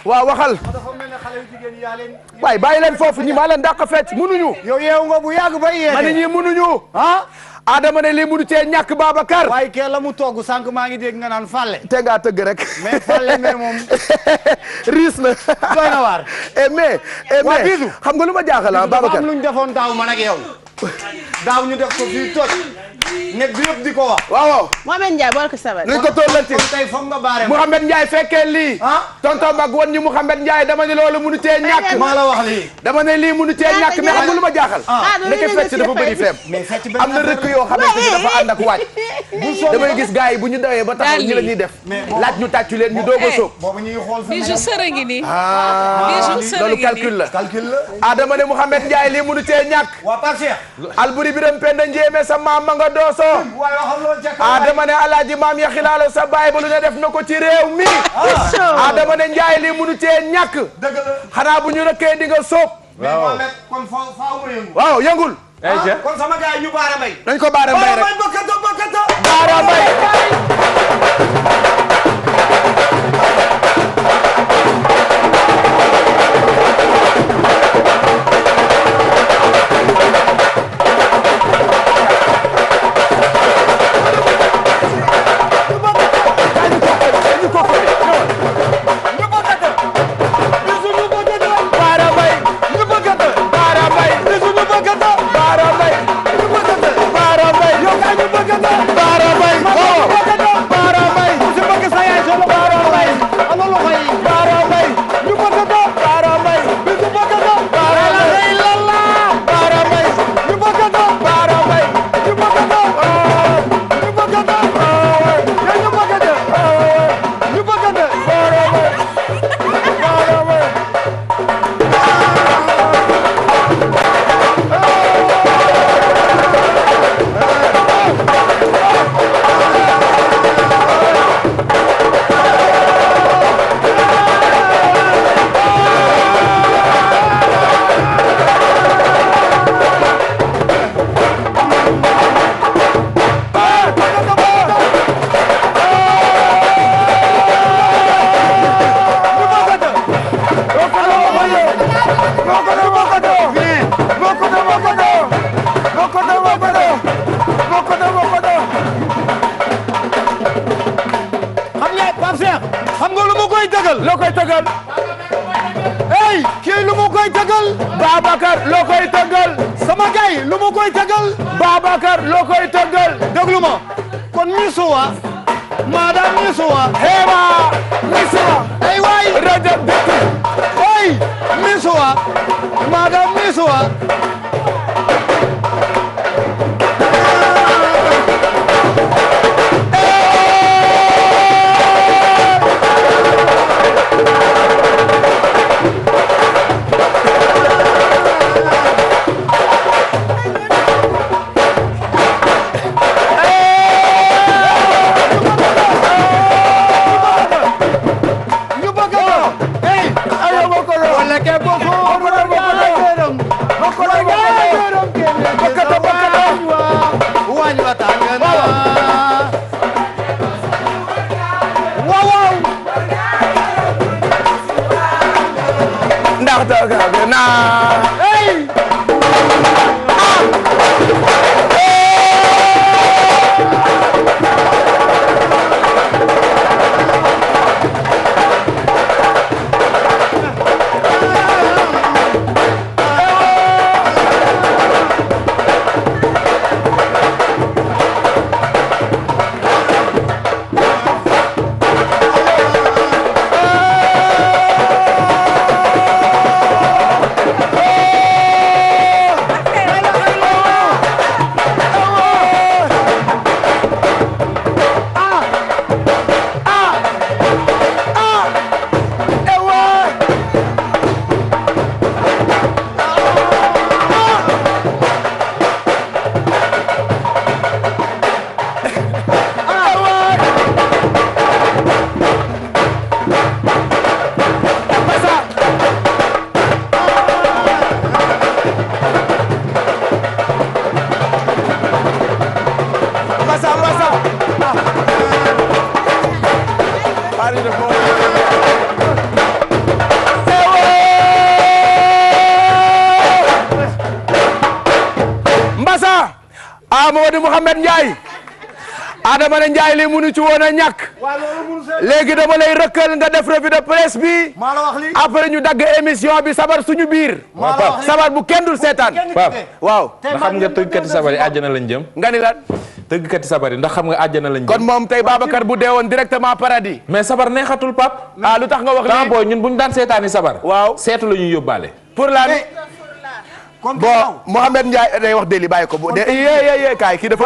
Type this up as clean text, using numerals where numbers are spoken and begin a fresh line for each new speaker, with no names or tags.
waaw waxal. waay bàyyi leen foofu ñi maa leen dàq fecc mënuñu.
yow yeewu nga bu yàgg ba yeete.
ma ne ñii mënuñu.
ah.
Adama ne lii mënu cee ñàkk Babacar.
waaye kee la mu togg sànq maa ngi dégg nga naan Fallé.
te ngaa tëgg rek.
mais Fallé mais moom.
riis na.
doy na waar.
mais xam nga lu ma jaaxal ah Babacar.
am lu ñu defoon daaw man ak yow. daaw ñu def ko fii toj. nekk bi yëpp di ko wax.
waaw.
Mohamed Ndiaye boole ko sabal.
luñ ko tollanti
kon tey foog nga baare.
Mouhamed Ndiaye fekkee lii.
ah
tonton Mag woon ñu Mouhamed Ndiaye dama ne loolu mënu cee ñàkk.
maa la wax lii.
dama ne lii mënu cee ñàkk mais xam nga lu ma jaaxal. ndeke fecc dafa bëri feem.
mais fecc benn
am na rëkk yoo xamante ni dafa ànd ak waaj. damay gis gars yi bu ñu dawee ba taxaw ñi la ñuy def. laaj ñu tàccu leen ñu doog a sóob.
boobu ñu ngi xool
Bijou sër a ngi nii.
loolu calcul la.
calcul la.
Adama ne Mouhamed Ndiaye lii mënu cee ñàkk.
waa Pape Cheikh.
Alburi Biram Penda Njéeme sa maam ma nga dooso.
waaye waxal loolu ca kaw.
Adama ne Alaaji maam ya xilaalo sa baay ba lu ne def na ko ci réew mi. Adama ne Ndiaye lii mënu cee ñàkk.
dëgg la.
xanaa bu ñu rëkkee di nga sóob.
waaw mais kon faaw ma yëngu.
waaw yëngul.
kon sama gars yi ñu baara mbay.
dañ ko baara mbay rek.
bokkata.
baara mbay. loo koy tëggal.
hey kii lu mu koy tëggal.
Babacar loo koy tëggal.
sama gay lu mu koy tëggal.
Babacar loo koy tëggal.
déglu ma kon Misuwa. madame Misuwa.
Heba Misuwa.
ay waay.
Rajab Dëkk.
hey Misuwa. madame Misuwa.
Hey! waaw Mamadou Mouhamed Ndiaye Adama ne Ndiaye li munu ci woon a ñàkk léegi dama lay rëkkal nga def revue de presse bi
maa la wax li
après ñu dagg émission bi sabar suñu biir sabar bu kenn dul seetaan
Pape
waaw
ndax xam nga tëggkati sabar yi àjjana lañ jëm
nga ni lan
tëggkati sabar yi ndax xam nga àjjana lañ jëm
kon moom tey Babacar bu deewoon directement paradis
mais sabar neexatul Pape
lu tax nga wax
temps
lii
booy ñun buñu daan seetaani sabar
waaw
seetu la ñuy yóbbaale
pour lan
kon
bon Mohamed Ndiaye day wax deli bàyyi ko bu de yee kaay kii dafa